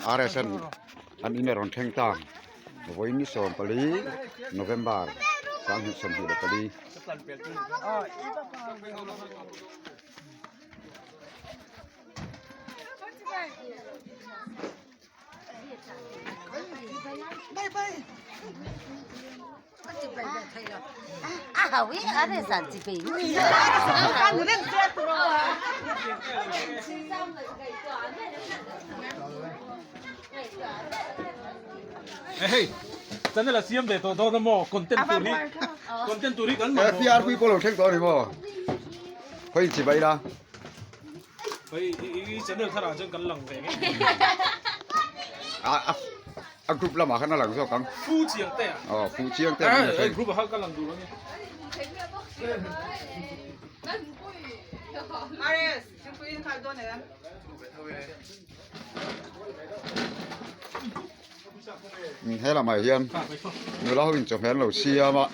RS an an in a rawn thleng ta vawiin ni 14 November 2024. Hei channel a siam ve tawh dawn a maw content tur hi content tur hi kan mamawh FPR pui pawh lo thleng tawh a ni maw khawi in chibai la hei i channel thar ah chuan kan lang ve nge a a group lamah khan a lang zawk ang fu chiang te ah aw fu chiang te ah hei group ah khan ka lang duh lo ni He lamah hian nula ho in chawhmeh an lo siam a.